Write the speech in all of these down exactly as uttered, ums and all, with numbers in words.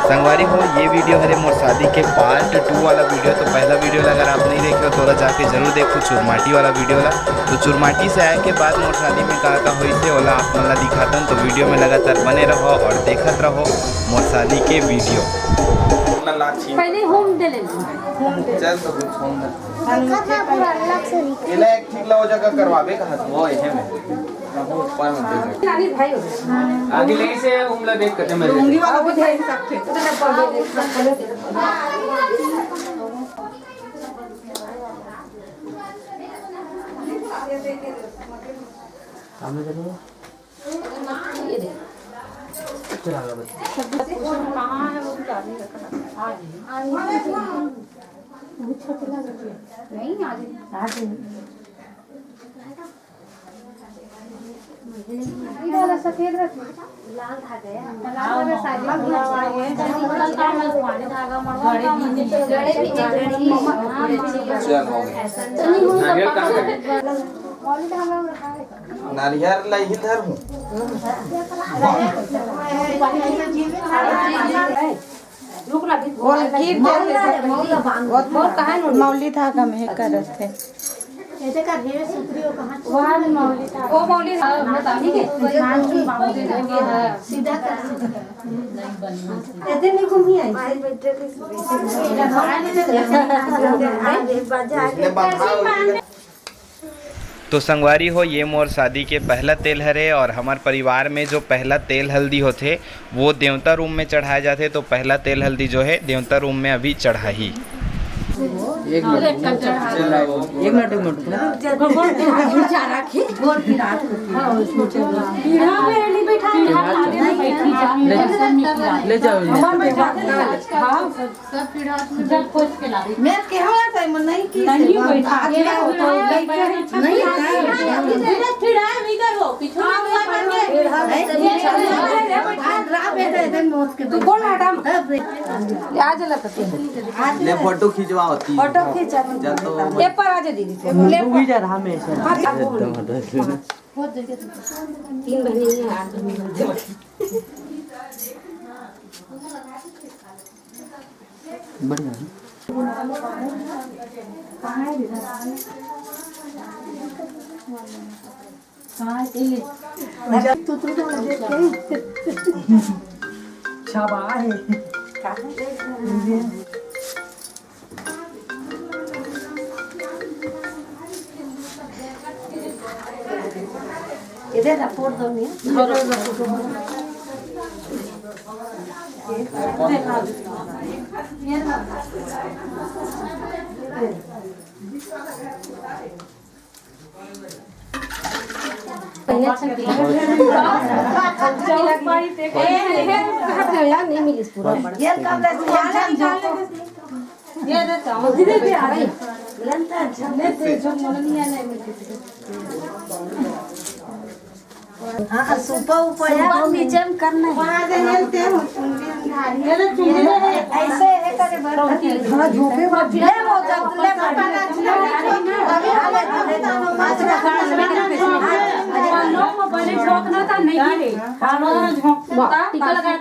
संगवारी हो, ये वीडियो हरे मोर शादी के पार्ट टू वाला वीडियो। तो पहला वीडियो ला अगर आप नहीं देखे हो तो ओला जाके जरूर देखो, चुरमाटी वाला वीडियो ला। तो चुरमाटी से आए के बाद मोर शादी में का का होइस हे ओला आप मन ला दिखातन। तो वीडियो में लगातार बने रहो और देखत रहो मोर शादी के वीडियो। पहले होम दे ले। चल तो कुछ होम दे। एला एक ठीक ला ओ जगह करवाबे कहा वो एहे में। आगे ले से उमला देख कते में। लुंगी वाला भी भाई सब थे। नहीं, आज। आज नहीं। ये वाला सफेद रख। लाल धागा है। लाल वाला साड़ी। लाल धागा, मड़वा का मंदिर। गड़े भी, गड़े भी। चल, हो गया। नारियल कहाँ है? नारियल ला ही धर हूँ। रुक ना, अभी बोल, गीत बोल, बोल, कहाँ है? मौली धागा में हे करत हे। ऐसे कर, हे सुतरी हो कहाँ? वहाँ में मौली धागा। वो मौली धागा, ठीक है? सीधा कर। ऐसे नहीं घूमी आई। तो संगवारी हो, ये मोर शादी के पहला तेल हरे और हमर परिवार में जो पहला तेल हल्दी होथे, वो देवता रूम में चढ़ाए जाथे। तो पहला तेल हल्दी जो है देवता रूम में अभी चढ़ाही। एक मिनट, एक मिनट, एक मिनट। ले, ले जाओ। मैं केहू आता है, मन नहीं की नहीं से, बैठा। आगे आओ तो बैठा। नहीं, नहीं। इधर, इधर हो, पीछे हाँ, मत बैठा। बैठा। आज रात में तो इधर मौत के तू कौन हटा? आ जला तो। ले फोटो खिंचवा होती है। फोटो खींचा। जा तो। ये पर आ जा दीदी। ले तू भी जा रहा हमेशा। हाँ, जा। तीन बहनें हैं, आठ बहनें। बढ़िया है। इधर ना, फोड़ दो नहीं। पहले अच्छा किया। यार, नहीं मिली पूरा। ये कब लग गया? ये दे चावल। मिलन था, अच्छा। ले दे, जो मोरनिया नहीं मिलती। हाँ, सुपा उपा यार। सुपा नीचे में करना है। बना दे, ये ते हो, चुनरी धारी। ये ले, चुनरी ले। ऐसे है करे बड़। हाँ, झोंके बात। ले वो जब ले बना, ले। अभी हमें तो ले दो, पाँच रुपया। बड़े झोंकना था, नहीं गिरे। हाँ, झोंक। टीका लगा के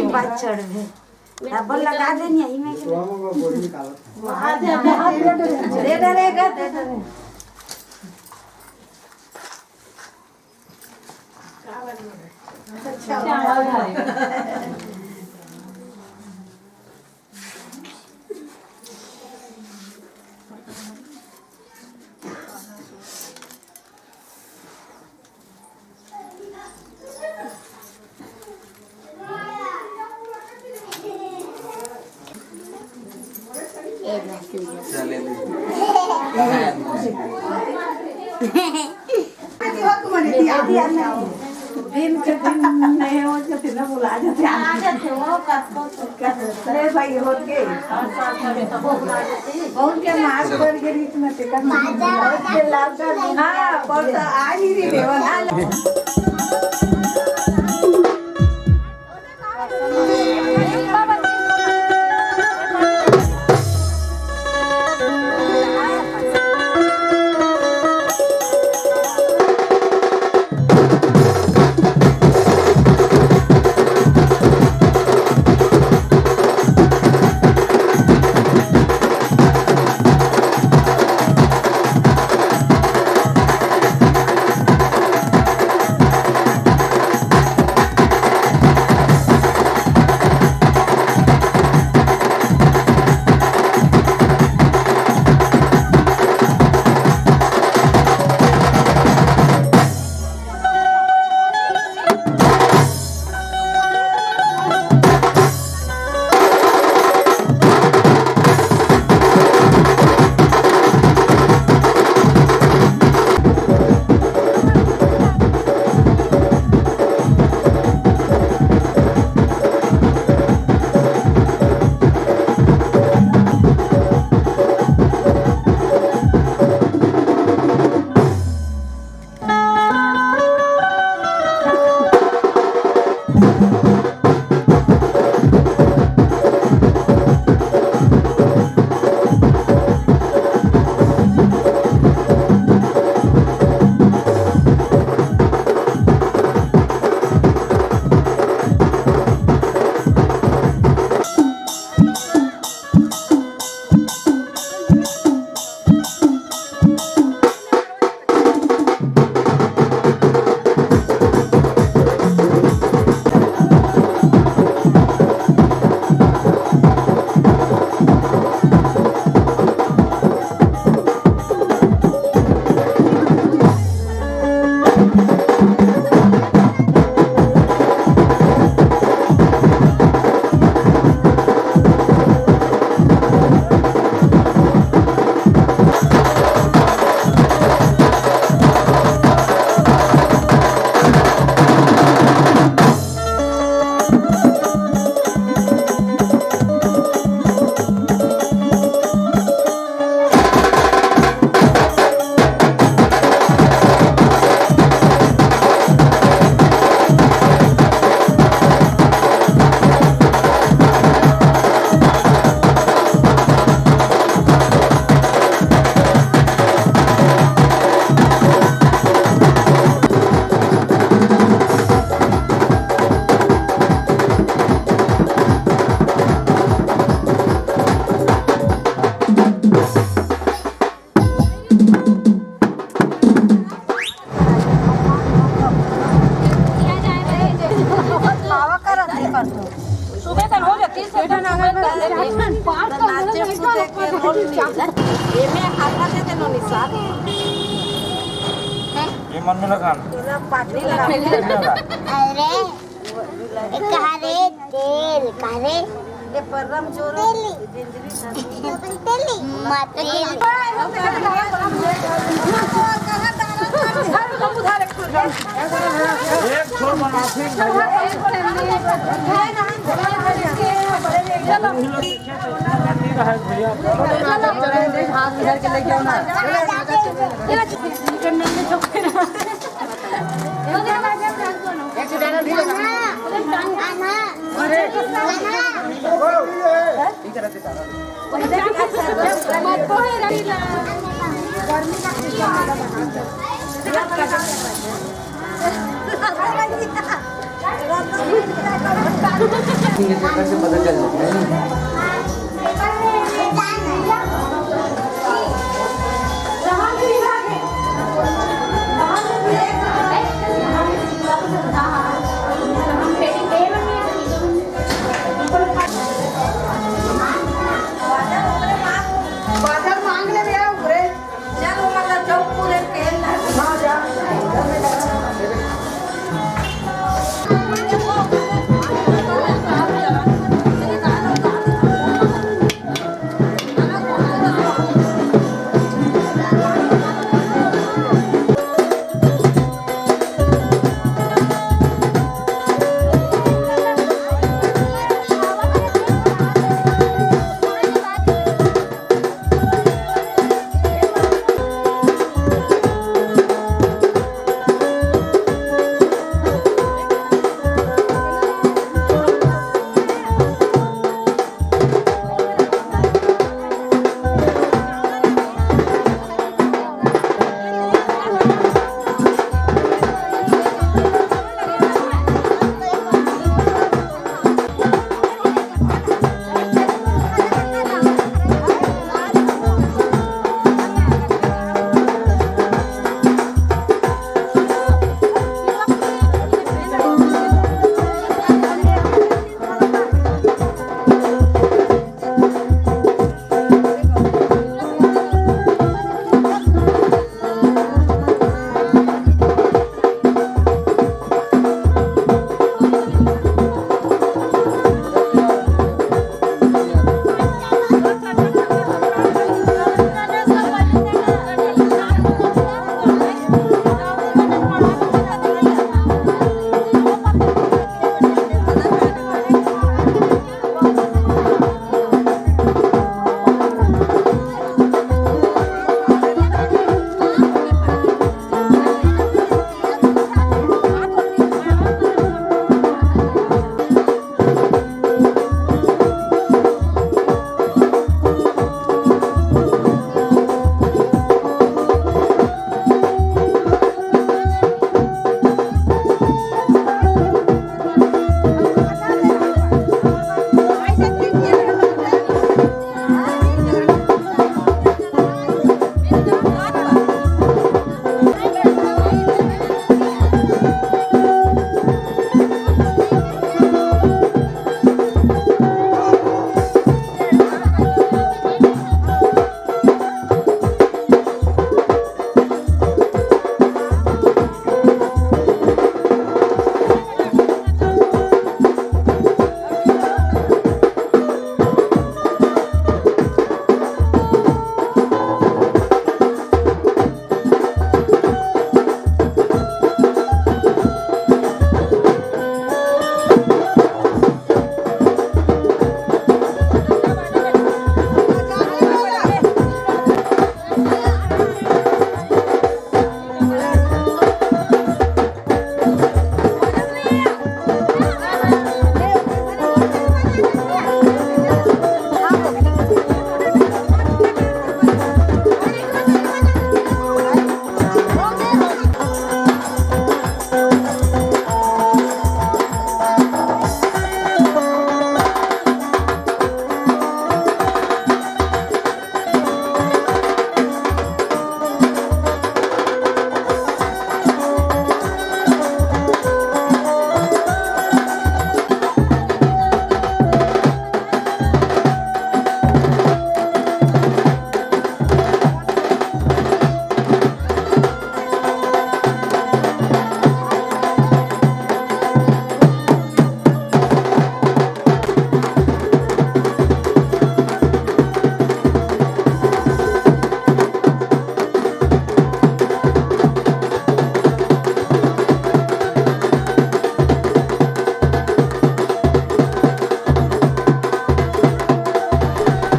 बात चढ़ गई। अपन लगा देनी यही में। दे दे रे, दे दे रे। दिन के दिन नहीं हो, जो दिन बुला जाते हैं। आ जाते हो, कब को ले भाई, होत के। बहुत के मास पर के रीत में ते का। हाँ, पर तो आ ही रही देवल। सुबह तक हो जाती है, सुबह तक कर लेते हैं। पाँच का नाचे कूदे के रोल नहीं। ये मैं हाथा दे देनो निशान। ये मन में लगा। पूरा पार्टी लगा। अरे, कहा रे तेल, कहा रे? ये परम जोर। तेली। तेली। मत तेली। एक छोर बना, ठीक भैया। हाथ इधर के लेके आओ ना। बाजार मांग ले भैया, पूरे। चल, वो मतलब चौक पूरे खेल। हाँ, जा।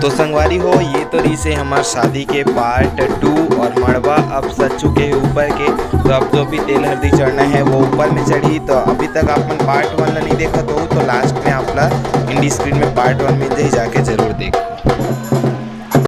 तो संगवारी हो, ये तो रहिसे हमर शादी के पार्ट टू और मड़वा अब सज चुके हे ऊपर के। तो अब जो भी तेल हरदी चढ़ना हे वो ऊपर में चढ़ी। तो अभी तक अपन पार्ट वन ला नहीं देखत हो तो लास्ट में आप ला एंड स्क्रीन में पार्ट वन मिल जाही, जाके जरूर देखो।